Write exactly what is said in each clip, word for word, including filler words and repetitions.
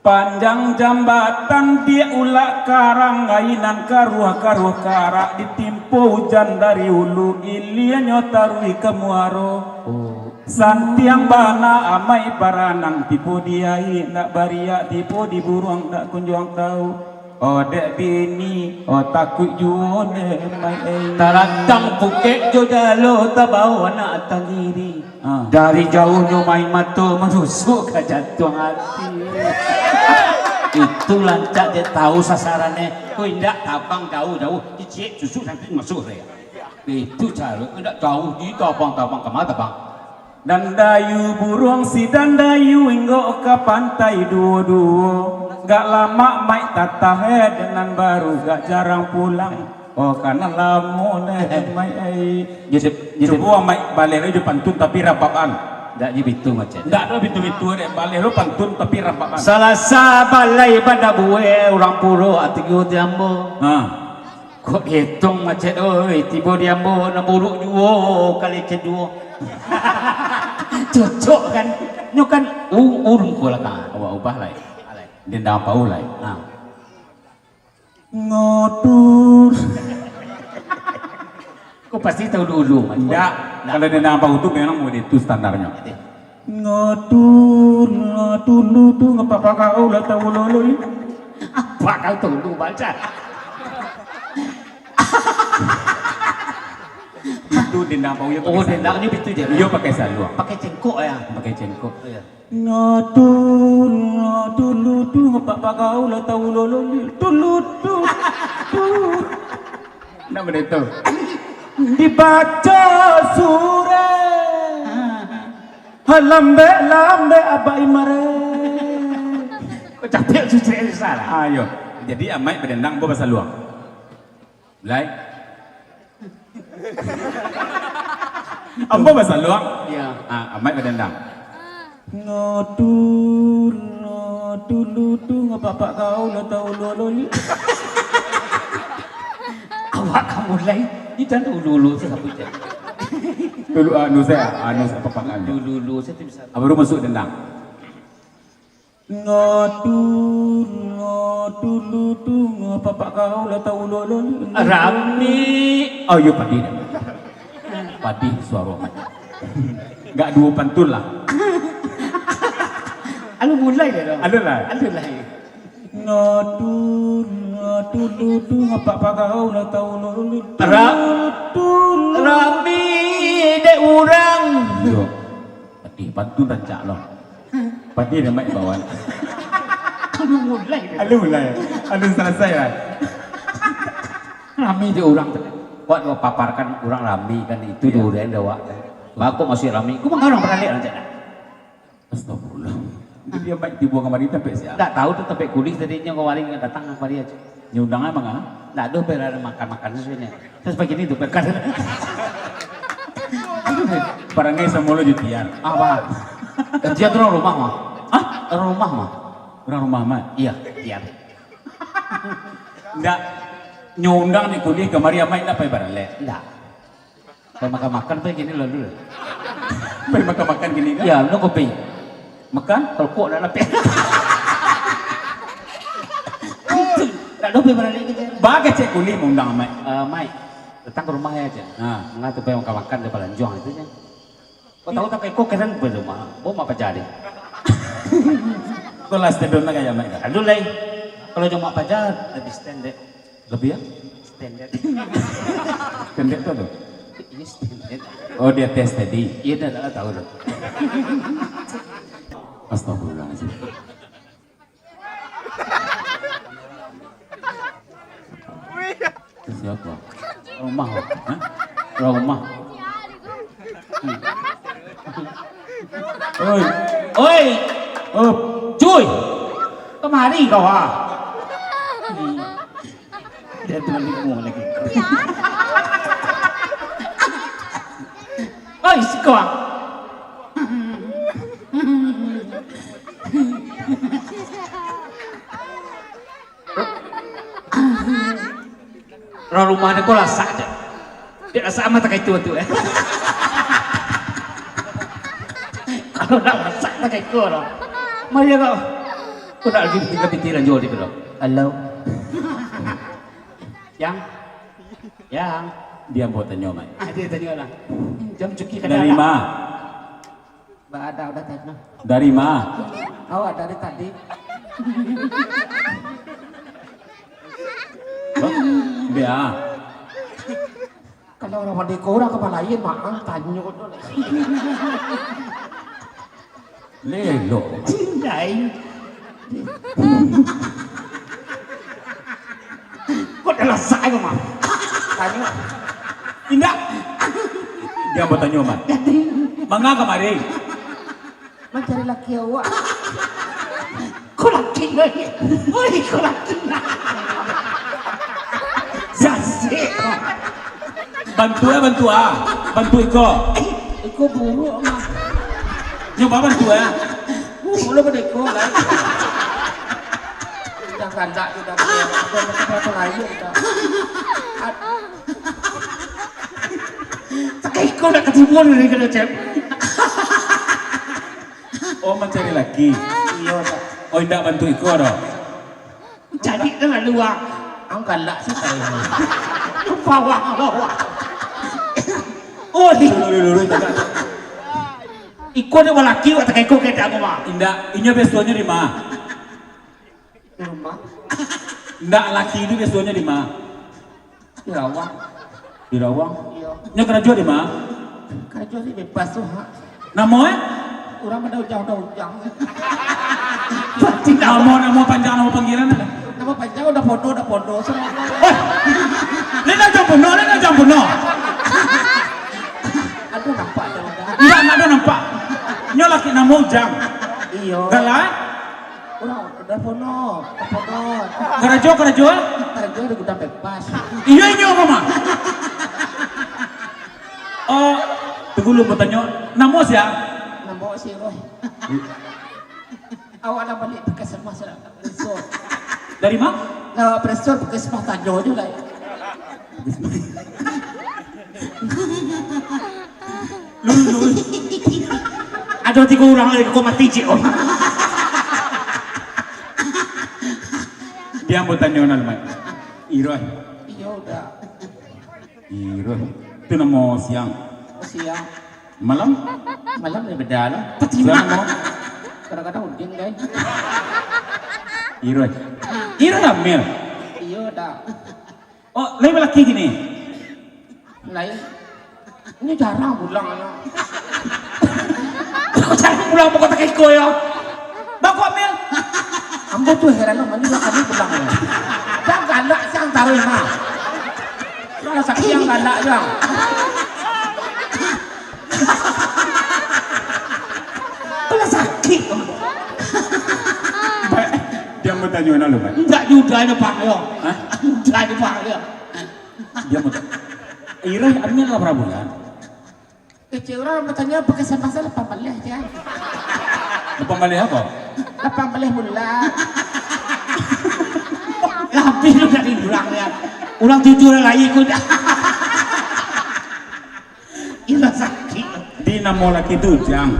Panjang jambatan di Ulak Karang, ai nan karuah-karuah karak, ditimpo ujan dari ulu, ilianyo taruih ka muaro. Oh. Santiang bana amai baranang, tibo di ai ndak bariak, tibo di buruang ndak kunjuang tau. Oh, dek bini, oh, takuik juo dek mai ai. Tarantang pukek jo jalo, tabao anak tangiri. Ah. Dari jauahnyo main mato manusuk ka jantuang ati. Itu lancak dek tahu sasarannyo. Ko indak tabang jauah-jauah, kicik susuk sampai masuk deh. Itu caro indak jauah di tabang-tabang ka ma tabang. Dandayu buruang si Dandayu inggok ka pantai duo-duo. Gak lamak maik tatah eh, nan baru gak jarang pulang. Oh, kana lamo neh, maik ai. Jadi, jadi Cubo maik baleh lo jo pantun tapi rabakan. Ndak jo bitu macam. Ndak ado bitu-bitu dek, baleh lo pantun tapi rabakan. Salasa balai banda buek urang puro ati tigo di ambo. Ha. Kok hitong macet, oi, tibo di ambo, nan buruk juo kali kaduo. Cocok kan? Nyo kan u-, urung ko lah kan. Awak ubah lai. Dendang pau lai. Nah. Ngotur. Kau pasti tahu dulu, Mat. Ndak. Ndak. Kalau dendang pau tu memang model itu standarnya. Ngotur, ngotur lu tu, ngapa pakau lah tahu lolo ni? Apa kau tahu lu baca? Itu dendang pau yo. Oh, pakai dendang saluang. Ni betul je. Iyo pakai saluang. Pakai cengkok ya. Pakai cengkok. Iya. Ngotur, ngotur lu tu, ngapa pakau lah tahu lolo ni? Tulut tu. Ndak boleh tu. Dibaco surek. Lambek-lambek abak imare. Kok capek susah, susah lah. Ayo. Jadi, amaik badendang, ambo basaluang. Lai. Ambo basaluang. Iya. Ah, amaik badendang. Ngotul, ngotul, lutung, apak-apak kau lah tahu lolo li. Awak kamu lai, itan ulu-ulu sasabuik. Dulu anu saya, anu saya papangan. Dulu-ulu saya tu bisa. Baru masuk dendang. Ngotul, ngotul, lutung, apak-apak kau lah tahu lolo li. Rami. Oh, iyo, padih. Padih suaro. Enggak duo pantun lah. Anu mulai dah dong. Anu lah. Anu lah. Ngotul, ngotul, lutung, apak-apak kau lah tahu lolo li. Ra-, lutung. Rami dek urang. Iyo. Padih, pantun rancak lo. Padih dek maik bawan. Alun mulai. Alun mulai. Alun salasai lah. Rami dek urang tu. Wak, wak paparkan urang rami kan, itu durian dek wak. Bako masih rami. Ku mangga urang baralek rancak dah. Astagfirullah. Jadi dia maik tibo kamari tampek sia? Ndak tahu tu tampek kulih tadi nyo kamari datang kamari aja. Nyo undang abang ah? Ndak ado, biar ado makan-makan sesuai nyo. Terus begini tu, berkat. Parangai samo lo jo Tiar. Apa? Tiar tu urang rumah mah. Hah? Urang rumah mah. Urang rumah mah? Iya, Tiar. Ndak, nyo undang di kulih kamari amaik ndak pai baralek. Ndak. Pai makan-makan pai kini lalu. Pai makan-makan kini kan? Iya, minum kopi. Makan? Rokok dak lapeh. Dak ado pai baralek ke. Bagacek kulih maundang amaik. Eh, Maik, datang ka rumah ya aja. Ha. Manga tu pai makan-makan di Balanjuang itu je. Kau tahu tak, kau keren pai rumah. Bo mak paja deh. Kau lah standar nak kayak amaik dah. Aduh lai. Kalau cuma paja lebih standar. Lebih ya? Standar. Standar tu tu? Ini standar. Oh, dia tes tadi. Iya dah, dah tahu dah. Astagfirullahaladzim. Siapa? Rumah. Hah? Rumah. Hmm. Oi. Oi. Up. Cuy. Kamari kau ah. Hmm. Dia tu limo lagi. Oi, siko ah. Urang rumah ni ko lasak je. Dek lasak amat takai tu tu eh. Kalau nak lasak takai ko lah. Mari kau. Nak lagi tinggal pikiran juo di tu. Halo. Yang? Yang? Dia mau tanya, Mat. Ah, dia tanya lah. Jam cuki kadang. Dari ma? Ba ada udah tanya. Dari ma? Awak dari tadi. Bah, dia. Kalau urang mandi ko, urang ka malain, maang tanyo tu. Lelo. Cindai. Kok dah lasak ko, Mak? Tanyo. Indak. Dia batanyo, Mak. Jadi. Manga kamari? Mancari laki awak. Ko laki, oi. Oi, ko laki. Jasik. Bantu ah, bantu ah. Bantu iko. Iko buruak, Mak. Nyo ba bantu ah. Buruak lo pado iko lah. Udah kandak, udah kandak. Udah kandak, udah kandak. Iko nak katimbun ni kena cek. Oh, mancari laki. Iyo, Pak. Oh, indak bantu iko doh. Cari tu lalu, ah. Ang galak sih saya. Bawah, bawah. Oh, di. Lurus, lurus, lurus, tagak. Iko ni balaki, wak tagak iko ketek aku, Mak. Indak, inyo biasonyo di ma? Di rumah. Ndak, laki tu biasonyo di ma? Di lawang. Di lawang? Iyo. Nyo karajo di ma? Karajo di bebas tu, ha. Namo, eh? Urang pada ujang, ujang. Namo, namo panjang, namo panggilan ado? Namo panjang udah podo, udah podo. Eh! Lai ujang puno, lai ujang puno. Aduh, nampak dah. Ndak, ndak ado nampak. Nyo laki namo Ujang. Iyo. Galak? Urang udah pono, pono. Karajo, karajo? Karajo di gudang bebas. Iyo, inyo apo, Mak? Oh, tunggu lu, batanyo, namo sia? Namo si Roy. Awak lah baliak puskesmas lah, presor. Dari ma? Nah, presor puskesmas tanyo je lah. Lulus. Ado tigo urang lagi, kau mati, Cik. Oh. Dia mau tanya, Nalmat. Iroh. Iyo, udah. Iroh. Itu namo siang. Siang. Malam? Malam ni beda lah. Siang namo? Kadang-kadang Udin, guys. Iroh. Iroh hamil? Iyo, dah. Oh, lai balaki kini? Lai. Ini jarang pulang, ya. Jarang pulang, pokok tak iko, ya. Bako, Mil. Ambo tu heran, lo, mani lah kami pulang, ya. Dah galak siang taruh, nah. Lah sakit yang galak, ya. Alah sakik. Baik, dia mau tanya nak lu, Pak. Indak juo nyo, Pak, yo. Hah? Indak nyo, Pak, yo. Dia mau tanya. Iroh hamil lah bara bulan? Kecil urang batanyo pakai sambah lapan baleh, ya. Lapan baleh apo? Lapan baleh bulan. Lah, habis lu dari urang, ya. Urang tujuah lah lahia ko. Ilah sakik. Di namo laki tu, Jang.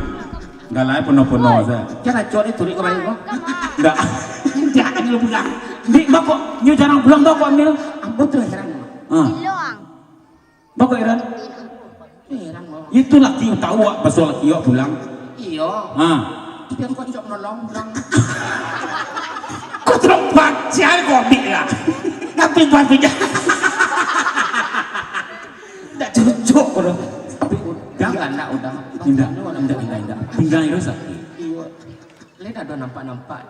Galak puno-puno sa. Jan acok ni turik kamari ko. Ndak. Ndak, ni lu pulang. Di, bako, nyo jarang pulang, bako, Mil. Ambo tu heran. Ha. Bako heran. Heran, bako. Itu laki tahu, wak, pasal laki awak pulang. Iyo. Ha. Tapi aku kok tidak menolong pulang. Kau terlalu pacar kau ambil lah. Tapi buat punya. Ndak cocok ko doh. Tapi udah lah, ndak udah. Indak, indak, indak, indak. Pinggang itu sakit. Iyo. Lai ado nampak-nampak.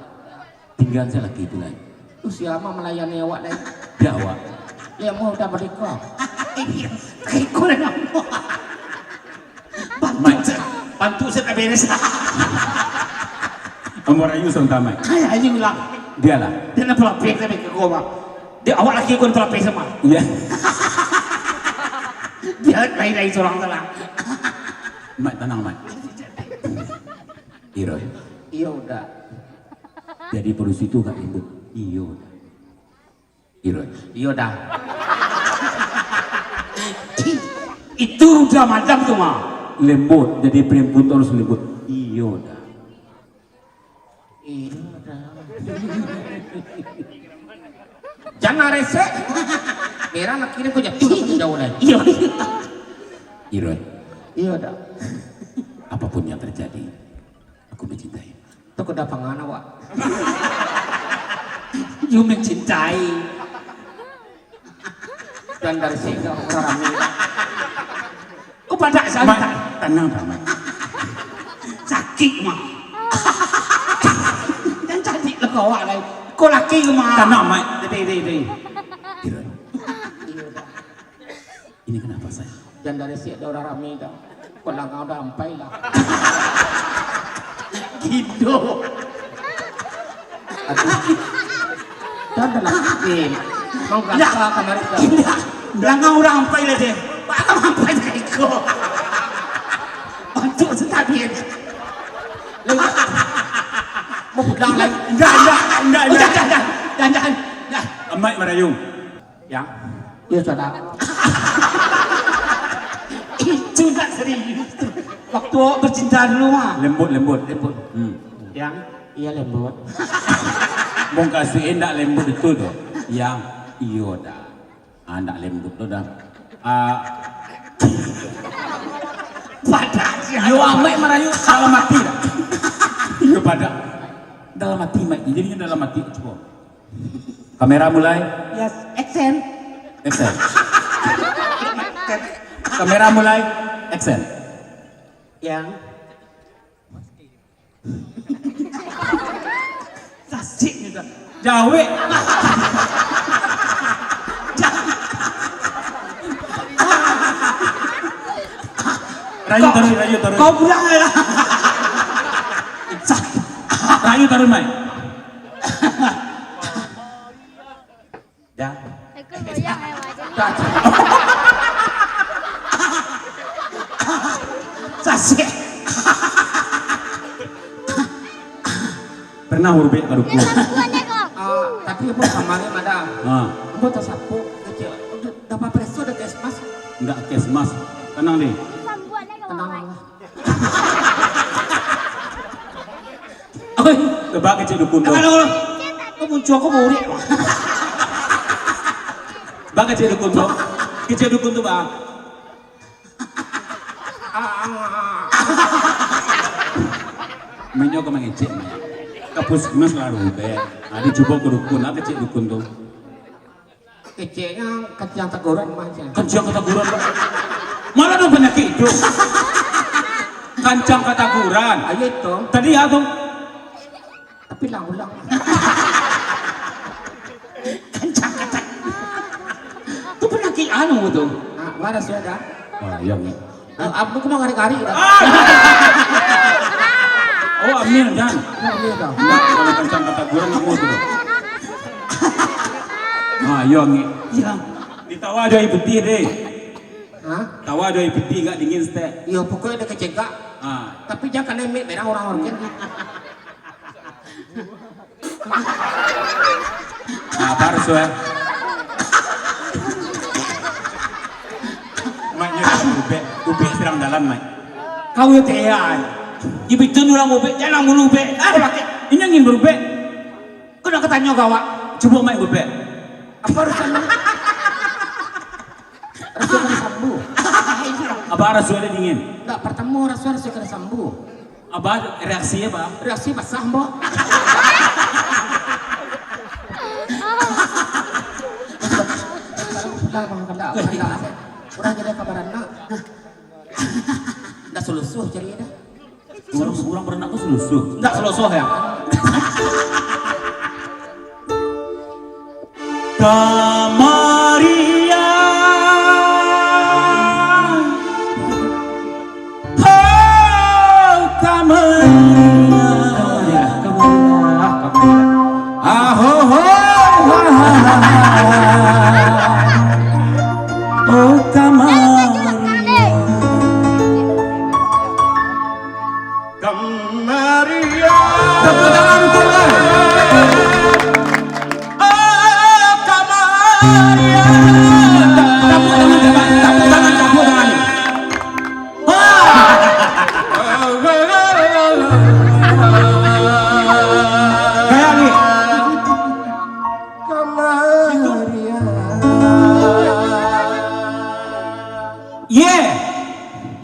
Pinggang saya lagi tu lai. Tu sia mah malayani awak lai. Ya, awak. Ya, mau udah merdeka. Iya. Iko lah nama. Bantu Mat. Saya. Bantu saya tak beres. Ambo rayu sebentar, Mat. Ayah, ayah bilang. Biarlah. Dia nak pelapis saya ke gua, Bang. Dia awak lagi gua pelapis sama. Iya. Dia lain-lain seorang salah. Mat, tenang, Mat. Iroh. Iyo, udah. Jadi padusi tu agak lembut. Iyo, udah. Iroh. Iyo, dah. Itu udah macam tu, mah. Lembut, jadi perempuan tu harus lembut. Iyo, dah. Iyo, dah. Nah, resek. Merah nak kira kau jatuh, kau jauh lai. Iyo, iyo. Iroy. Iyo, dah. Apapun yang terjadi, aku mencintai. Tu kau dah pangan awak. You mencintai. Dan dari sini orang rami. Kau padak santai. Mak, tanang dah, Mak. Sakik, Mak. Jan cadiak lah kau awak lai. Kau laki ke, Mak? Tanang, Mak. Jadi, jadi, jadi. Kira. Ini kenapa, sayang? Jan dari sini ada orang rami dah. Kau langau dah ampai lah. Gindo. Aduh. Dah, dah lah. Eh, mau gasa kamari dah. Indak. Langau urang ampai lah deh. Baa ampai dari ko. Bantuak satabian. Mau pulang lai. Indak, indak, indak, indak. Jangan, jangan, jangan, jangan. Amaik marayu. Yang? Yo, sudah. Itu tak serius tu. Waktu awak bercinta dulu, mah. Lembut, lembut. Lembut. Hmm. Yang? Iya, lembut. Mungkin si indak lembut itu tu. Yang? Iyo dah. Ah, ndak lembut tu dah. Ah. Padak sia. Yo, amaik marayu dalam hati dah. Yo, padak. Dalam hati, Mak. Jadinya dalam hati, cubo. Kamera mulai. Yes, action. Action. Kamera mulai. Action. Yang. Sasik ni dah. Jawek. Rayu taruih, rayu taruih. Kau pulang lah. Rayu taruih, Mai. Dah. Aku goyang, eh, wajah. Dah. Sasik. Pernah urubek ka dukun? Ah, tapi ambo kamari, Madam. Ah. Ambo tasapo kecek. Dapat preso ada kesmas. Ndak kesmas. Tenang deh. Tenang lah. Oi, ba kecek dukun tu. Kalau, kalau. Kau muncul aku burik. Ba kecek dukun tu. Kecek dukun tu, ba. Minyo ka mangecek, Mak. Ka puskesmas lah, Rubek. Ah, dicubo ka dukun, ah, kecek dukun tu. Keceknyo kancang taguran mah, Cang. Kancang kataguran, Pak. Malah ado panyakik tu. Kancang kataguran. Ayo itu. Tadi ya tu. Tapi lah ulang. Kancang kataguran. Tu panyakik anu tu. Ah, waras sudah. Ah, yang ni. Ah, aku mah ngari-ngari dah. Ah! Oh, Amir, Jan. Oh, iya dah. Enggak, kalau kencang kata gua, nggak mau tu. Ah, iyo, Amir. Iya. Ditawa aja air putih deh. Hah? Tawa aja air putih, nggak dingin, setek. Iya, pokoknya ada kecegak. Ah. Tapi jangan kena mik merah orang organ. Nah, baru suah. Mak, nyo ubek, ubek serang dalam, Mak. Kau yo teh ai. Ibi tu urang ubek, jangan mulu ubek. Ah, ini angin berubek. Kau nak katanyo ka awak? Cubo, Mak, ubek. Apa urusan lu? Rasuah kena sambu. Apa rasuah dia dingin? Enggak, pertama rasuah, rasuah kena sambu. Apa reaksinya, Bang? Reaksi basah, Mbok. Kalau pulang, Bang, kalau, kalau, urang jadi kabar anak. Ndak sulusuh cari dah. Urang, urang baranak tu sulusuh. Ndak sulusuh, ya? Kamariah. Oh, kamariah. Kamariah, kamariah, kamariah. Ah, ho, ho, ha, ha, ha, ha. Oh, kamariah. Kamariah. Tepuk tangan untuk, eh. Oh, kamariah.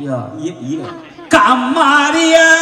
Yo. Iya, iya. Kamarian.